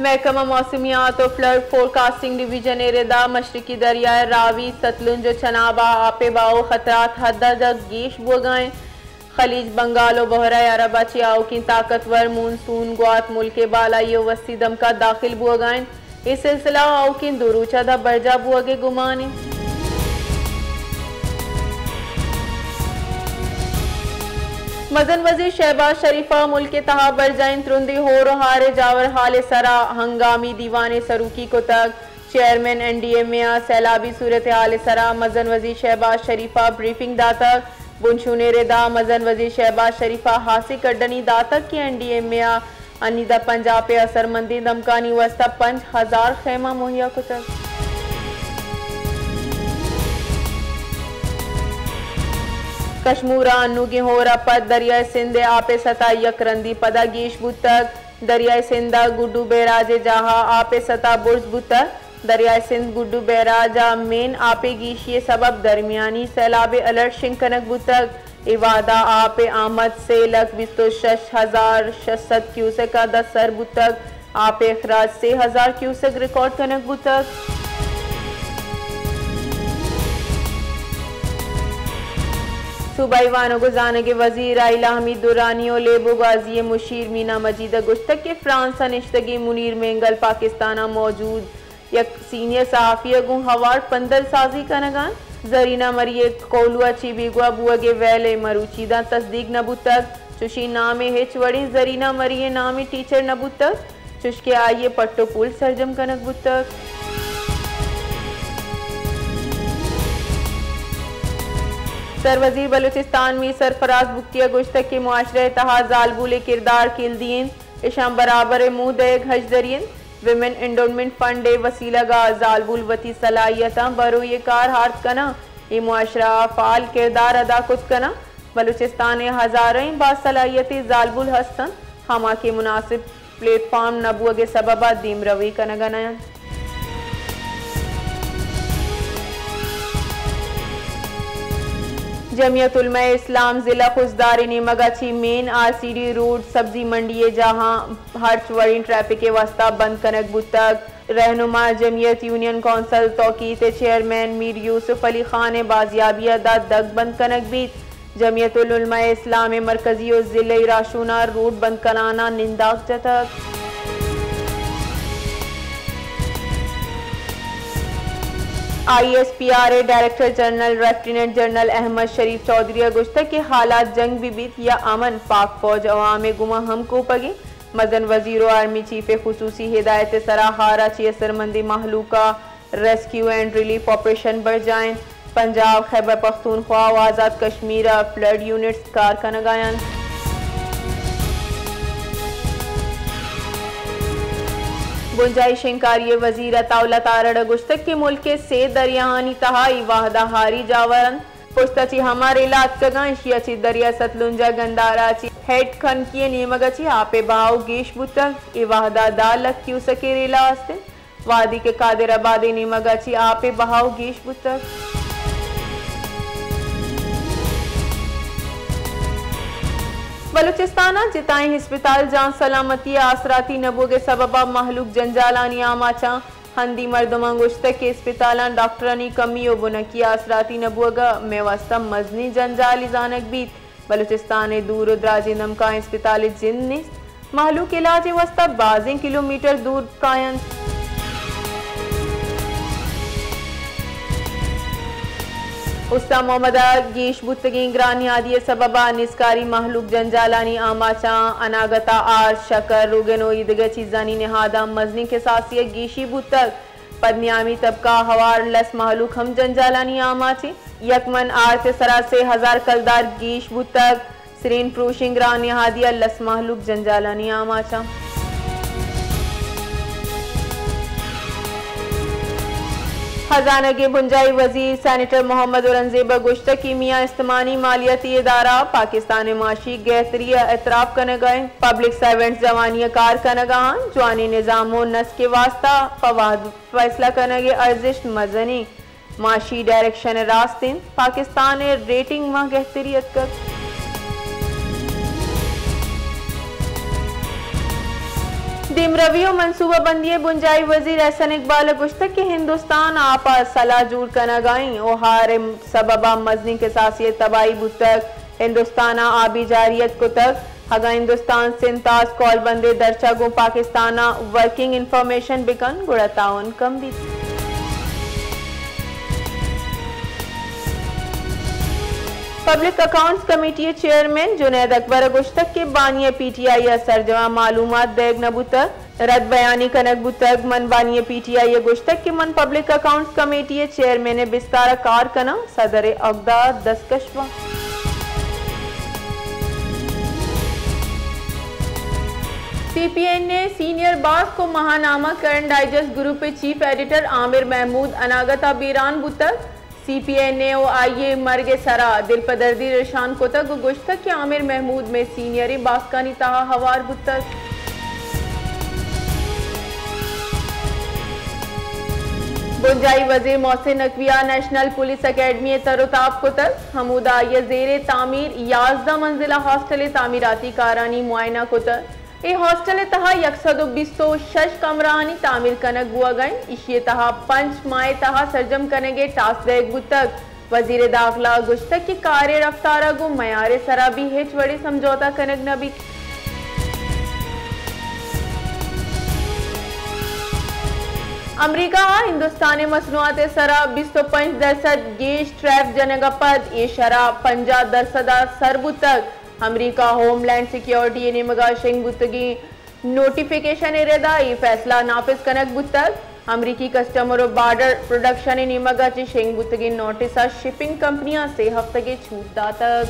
محکمہ موسمیات و فلڈ فورکاسٹنگ ڈویژن ء ردا مشرقی دریائے راوی، ستلنج و چناب ء آپ ء بہاؤ خطرات حد ء دگ گیش بوگا انت۔ خلیج بنگال و بحرہ عرب ء چہ آؤکیں طاقتور مون سون گوات ملک ء بالائی و وسطی دمکا داخل بوگا انت۔ اے سلسلہ آؤکیں دو روچ ء داں برجاہ بوگ ء گمان انت۔ مزن وزیر شہباز شریف ء ملک ء تہا برجاہیں ترندیں ہور و ہار ء جاور حال ء سرا ہنگامی دیوان ء سروکی کتگ۔ چیئرمین این ڈی ایم اے ء سیلابی صورتحال ء سرا مزن وزیر شہباز شریف ء بریفنگ داتگ۔ بنشون ء ردا مزن وزیر شہباز شریف ء ہاسیں کڈنی داتگ کہ این ڈی ایم اے ء انی داں پنجاپ ء اثرمندیں دمکانی واستہ پنچ ہزار خیمہ مہیا کتگ۔ کشمور ء انوگیں ہور ء پد دریائے سندھ ء آپ ء سطح یک رندی پدا گیش بوتگ۔ دریائے سندھ ء گڈو بیراج ء جاہ ء آپ ء سطح برز بوتگ۔ دریائے سندھ گڈو بیراج ء مین آپ ء گیشی ء سبب درمیانی سیلاب ء الرٹ شنگ کنگ بوتگ۔ اے وہد ء آپ ء آمد سے لکھ بیست و شش ہزار شش سد کیوسک ء داں سر بوتگ۔ آپ ء اخراج سے ہزار کیوسک ریکارڈ کنگ بوتگ۔ صوبائی وانگ و زانگ ء وزیر راحیلہ حمید درانی و لیب و گوازی ء مشیر مینا مجید ء گوشتگ کہ فرانس ء نشتگیں منیر مینگل پاکستان ء موجود یک سینئر صحافی ء گوں ہوار پندل سازی کنگ ء انت۔ زرینہ مری ء کوہلو ء چہ بیگواہ بوگ ء ویل ء مروچی داں تصدیق نہ بوتگ۔ چوشیں نامے ہچ وڑیں زرینہ مری ء نامیں ٹیچر نہ بوتگ، چوشکہ آئی ء پٹ و پول سرجم کنگ بوتگ۔ سروزیر بلوچستان میر سرفراز بگٹی ء گوشتگ کہ معاشرہ ء تہا زالبول ء کردار کلدی انت، اشاں برابر ء موہ دئیگ ہژدری انت۔ ویمن انڈومنٹ فنڈ ء وسیلگ ء زالبول وتی صلاحیتاں بروئی ء کار آرت کناں، اے معاشرہ ء فعال کردار ادا کت کناں۔ بلوچستان ء ہزاریں باصلاحیتیں زالبول ہست انت، ہما کہ مناسب پلیٹ فارم نہ بوگ ء سبب ء دیمروی کنگ ء نہ انت۔ جمعیت علماء اسلام ضلع خضدار ء نیمگ ء چہ مین آر سی ڈی روڈ سبزی منڈی ء جاہاں ہرچ وڑیں ٹریفک ء واستہ بند کنگ بوتگ۔ رہنما جمعیت یونین کونسل توقیت ء چیئرمین میر یوسف علی خان ء بازیابی ء دات دگ بند کنگ بیت۔ جمعیت العلماء اسلام ء مرکزی و ضلعی راہشونہاں روڈ بند کنان ء ننداک جتگ۔ آئی ایس پی آر ء director general lieutenant general Ahmed Sharif Chaudhry ء گوشتگ کہ حالات جنگ بہ بیت یا امن، پاک فوج عوام ء گوما ہم کوپگیں۔ مزن وزیر و آرمی چیف ء خصوصی ہدایت ء سرا ہار ء چہ اثرمندیں مہلوک ء ریسکیو اینڈ ریلیف آپریشن برجاہ انت۔ پنجاب، خیبر پختونخوا و آزاد کشمیر ء فلڈ یونٹس کار کنگ ء انت۔ بنجاہی شنگکاری ء وزیر عطا اللہ تارڑ ء گوشتگ کہ ملک ء سے دریاہانی تہا اے وہد ء ہاری جاور انت۔ پشت ء چہ ہما ریل ء اتکگاں، ایشی ء چہ دریا ستلنج ء گندھارا چہ ہیڈ کنکی ء نیمگ ء چہ آپ ء بہاؤ گیش بوتگ۔ اے وہد ء دہ لکھ کیوسک ء ریل ء است انت، وہدے کہ قادر آباد ء نیمگ ء چہ آپ ء بہاؤ گیش بوتگ۔ بلوچستان ء جتائیں ہسپتال جان سلامتی ء آسراتی نہ بوگ ء سبب ء مہلوک جنجالانی آماچاں۔ ہندی مردماں گوشتگ کہ اسپتالاں ڈاکٹرانی کمی و بنکی آسراتی نہ بوگ ء مئے واستہ مزنیں جنجالے زانگ بیت۔ بلوچستان ء دور و دراجیں دمکاں اسپتال ء جند نیست۔ مہلوک علاج ء واستہ بازیں کلومیٹر دور کاینت۔ استان محمد ء گیش بوتگیں گران نیادی ء سبب ء نزکاری مہلوک جنجالانی آماچاں۔ اناگت ء آرس، شکر، روگن و ایدگہ چیزانی نہاداں مزنیں کساسی ء گیشی بوتگ۔ پدنیامی طبقہ ء ہوار لس مہلوک ہم جنجالانی آماچ انت۔ یک من آرس ء سرا سے ہزار کلدار گیش بوتگ۔ سرین پروشیں گران نہادی ء لس مہلوک جنجالانی آماچ انت۔ ہزانگ ء بنجاہی وزیر سینیٹر محمد اورنگزیب ء گوشتگ کہ میان استمانی مالیاتی ادارہ پاکستان ء معاشی گہتری ء اعتراف کنگ ء انت۔ پبلک سرونٹس جوانی ء کار کنگ ء انت۔ جوانیں نظام و نسک ء واستہ پہ وہد فیصلہ کنگ ء ارزشت مزنیں۔ معاشی ڈائریکشن ء راست انت۔ پاکستان ء ریٹنگ ماں گہتری اتکگ۔ دیمروی و منصوبہ بندی ء بنجاہی وزیر احسن اقبال ء گوشتگ کہ ہندوستان آپ ء سلاہ جوڑ کنگ ء ایں و ہار ء سبب ء مزنیں کساسے ء تباہی بوتگ۔ ہندوستان ء آبی جارحیت کتگ۔ اگاں ہندوستان سندھ طاس کولبند ء درچ ء گوں پاکستان ء ورکنگ انفارمیشن بہ کنت گڑا تعاون کم بیت۔ پبلک اکاؤنٹس کمیٹی ء چیئرمین جنید اکبر ء گوشتگ کہ بانی ء پی ٹی آئی ء سرجم ء معلومات دئیگ نہ بوتگ، رد بیانی کنگ بوتگ۔ من بانی ء پی ٹی آئی ء گوشتگ کہ من پبلک اکاؤنٹس کمیٹی ء چیئرمین ء بستار ء کار کناں، صدر ء اگدار دستکش باں۔ سی پی این اے سینئر باسک و ماہنامہ کرن ڈائجسٹ گروپ ء چیف ایڈیٹر عامر محمود اناگت ء بیران بوتگ۔ سی پی این اے و آئی ء مرگ ء سرا دلپدردی رشان کتگ و گوشتگ کہ عامر محمود مئے سینئریں باسکانی تہا ہوار بوتگ۔ بنجاہی وزیر محسن نقوی ء نیشنل پولیس اکیڈمی ء تر و تاب کتگ، ہمودا آئی ء زیر تعمیر یازدہ منزلہ ہاسٹل ء تعمیراتی کارانی معائنہ کتگ۔ اے ہاسٹل ء تہا یک سد و بیست و شش کمرہانی تعمیر کنگ بوہگ ء انت۔ ایشی ء تہا پنچ ماہ ء تہا سرجم کنگ ء ٹاسک دئیگ بوتگ۔ وزیر داخلہ ء گوشتگ کہ کار ء رفتار ء گوں میار ء سرا بھی ہچ وڑیں سمجھوتہ کنگ نہ بیت۔ امریکہ ء ہندوستان ء مصنوعات ء سرا بیست و پنچ درسد گیش ٹیرف جنگ ء پد اے شرح پنجاہ درسد ء سر بوتگ۔ امریکہ ہوم لینڈ سیکیورٹی ء نیمگ ء شنگ بوتگیں نوٹیفیکیشن ء ردا اے فیصلہ نافذ کنگ بوتگ۔ امریکی کسٹمر و بارڈر پروڈکشن ء نیمگ ء چہ شنگ بوتگیں نوٹس ء شپنگ کمپنیاں سے ہفتگے چھوٹ داتگ۔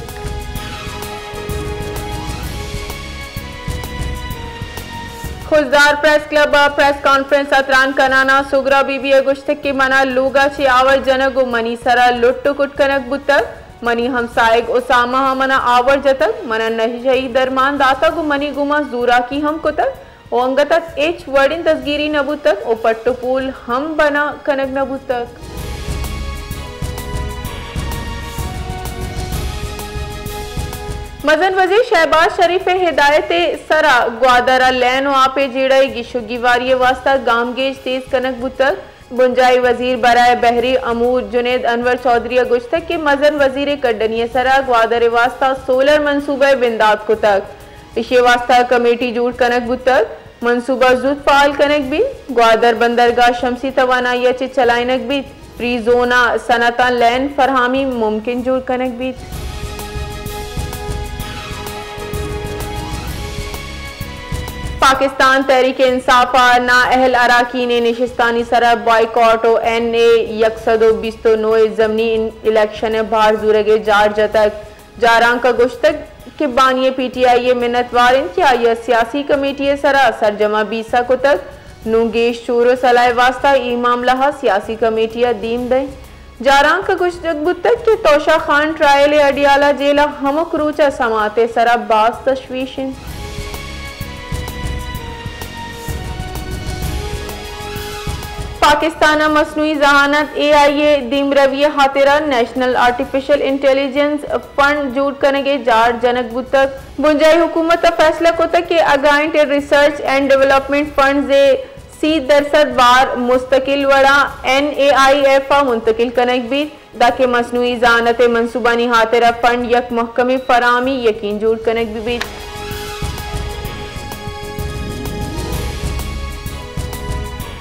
خضدار پریس کلب ء پریس کانفرنس ء تران کنان ء سگرا بی بی ء گوشتگ کہ منا لوگ ء چہ آور جنگ و منی سرا لٹ و کٹ کنگ بوتگ۔ منی ہمساہگ اسامہ ء منا آور جتگ، منا نشہی درمان داتگ و منی گوما زوراکی ہم کتگ و انگت ء ہچ وڑیں دزگیری نہ بوتگ و پٹ و پول ہم بنا کنگ نہ بوتگ۔ مزن وزیر شہباز شریف ء ہدایت ء سرا گوادر ء لین و آپ ء جیڑہ ء گیش و گیواری ء واستہ گامگیج تیز کنگ بوتگ۔ بنجاہی وزیر برائے بحری امور جنید انور چوہدری ء گوشتگ کہ مزن وزیر ء کڈنی ء سرا گوادر ء واستہ سولر منصوبہ ء بندات کتگ، ایشی ء واستہ کمیٹی جوڑ کنگ بوتگ، منصوبہ زوت فعال کنگ بیت، گوادر بندرگاہ شمسی توانائی ء چہ چلائینگ بیت، فری زون ء صنعتاں لین فراہمی ممکن جوڑ کنگ بیت۔ پاکستان تحریک انصاف ء نااہل اراکین ء نشستانی سرا بائیکاٹ و این اے یک سد و بیست و نو ء ضمنی ان-، الیکشن ء بھار زورگ ء جار جتگ۔ جارانک ء گوشتگ کہ بانی ء پی ٹی آئی ء منتوار انت کہ آئی ء سیاسی کمیٹی ء سرا سرجم ء بیسہ کتگ، نوں گیش شور و سلاہ ء واستہ اے معاملہ ء سیاسی کمیٹی ء دیم دئیں۔ جارانک ء گوشگ بوتگ کہ توشہ خان ٹرائل ء اڈیالہ جیل ء ہمک روچ ء سماعت ء سرا باز تشویش انت۔ پاکستان ء مصنوعی ذہانت، اے آئی، ء دیمروی ء ہاترا نیشنل آرٹیفیشل انٹیلیجنس فنڈ جوڑ کنگ ء جار جنگ بوتگ۔ بنجاہی حکومت ء فیصلہ کتگ کہ اگاں inter research and development funds ء سی درسد بار مستقل وڑا این اے آئی ایف ء منتقل کنگ بیت، داکہ مصنوعی ذہانت ء منصوبانی ہاترا فنڈ یک محکمیں فراہمی یقین جوڑ کنگ بہ بیت۔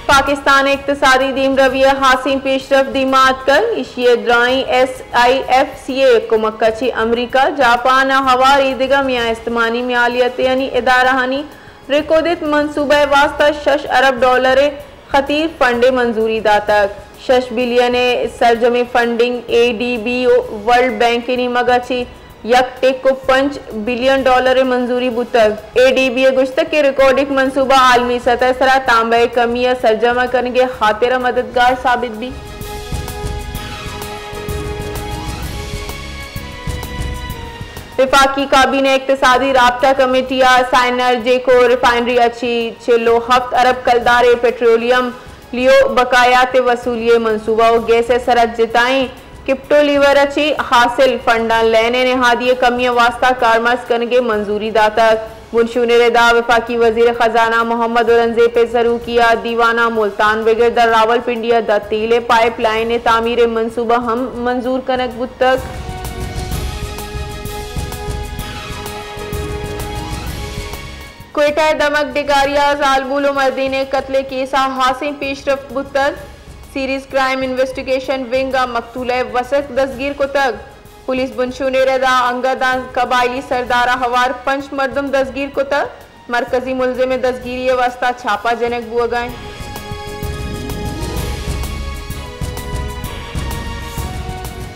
پاکستان ء اقتصادی دیمروی ء ہاسیں پیشرفت دیما اتکگ، ایشی ء درائیں ایس آئی ایف سی ء کمک ء چہ امریکہ، جاپان ء ہوار ایدگہ میان استمانی میالیتیانی ادارہانی ریکودت منصوبہ ء واستہ شش ارب ڈالر ء خطیر فنڈ ء منظوری داتگ۔ شش بلین ء سرجمیں فنڈنگ اے ڈی بی و ورلڈ بینک ء نیمگ ء چہ یک ٹک و پنچ بلین ڈالر ء منظوری بوتگ۔ اے ڈی بی ء گوشتگ کہ ریکوڈک منصوبہ عالمی سطح ء سرا تانبہ ء کمی ء سرجم ء کنگ ء ہاترا مددگار ثابت بیت۔ وفاقی کابینہ اقتصادی رابطہ کمیٹی ء سائنر جیکو ریفائنری ء چہ چل و ہفت ارب کلدار ء پٹرولیم لیو بقایات ء وصولی ء منصوبہ و گیس ء سرا جتائیں کپٹو لیور ء چہ حاصل فنڈاں لین ء نہادی ء کمی ء واستہ کارمرز کنگ ء منظوری داتگ۔ بنشون ء ردا وفاقی وزیر خزانہ محمد اورنگزیب ء سروکی ء دیوان ء ملتان بگر داں راولپنڈی ء داں تیل ء پائپ لائن ء تعمیر ء منصوبہ ہم منظور کنگ بوتگ۔ کوئٹہ ء دمگ ڈگاری ء زالبول و مردین ء قتل ء کیس ء ہاسیں پیشرفت بوتگ۔ سیریز کرائم انویسٹیگیشن ونگ ء مقتولہ ء وسک دزگیر کتگ۔ پولیس بنشون ء ردا انگہ داں قبائلی سردار ء ہوار پنچ مردم دزگیر کتگ۔ مرکزی ملزم ء دزگیری ء واستہ چھاپہ جنگ بوگ ء انت۔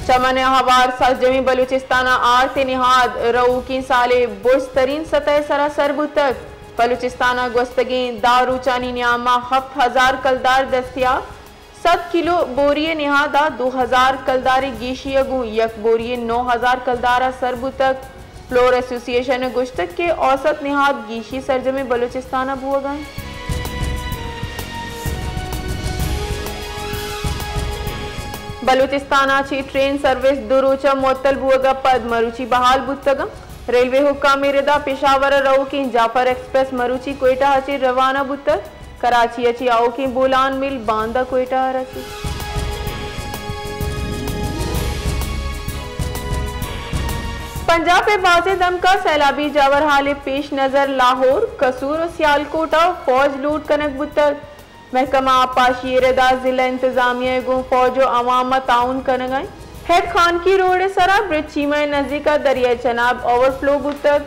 چمن ء ہوار سرجمیں بلوچستان ء آرت ء نہاد رؤوکیں سال ء برز ترین سطح ء سرا سر بوتگ۔ بلوچستان ء گوستگیں دہ روچانی نیام ء ہپت ہزار کلدار دستیاب۔ سد کلو بوری ء نہاد ء دو ہزار کلدار ء گیشی ء گوں یک بوری ء نو ہزار کلدار ء سر بوتگ۔ فلور ایسوسی ایشن ء گوشتگ کہ اوسط نہاد گیشی سرجمیں بلوچستان ء بوگ ء انت۔ بلوچستان ء چہ ٹرین سروس دو روچ ء معطل بوگ ء پد مروچی بحال بوتگ انت۔ ریلوے حکام ء ردا پشاور ء رؤوکیں جعفر ایکسپریس مروچی کوئٹہ ء چہ روانہ بوتگ۔ کراچی ء چہ آؤکیں بولان مل باندا کوئٹہ ء رسیت۔ پنجاب ء بازیں دمگ ء سیلابی جاورحال ء پیش نظر لاہور، قصور و سیالکوٹ ء فوج لوٹ کنگ بوتگ۔ محکمہ آبپاشی ء ردا ضلع انتظامیہ ء گوں فوج و عوام ء تعاون کنگ ء انت۔ ہیڈ خانکی روڈ ء سرا برج چیمہ ء نزیک ء دریائے چناب اوور فلو بوتگ۔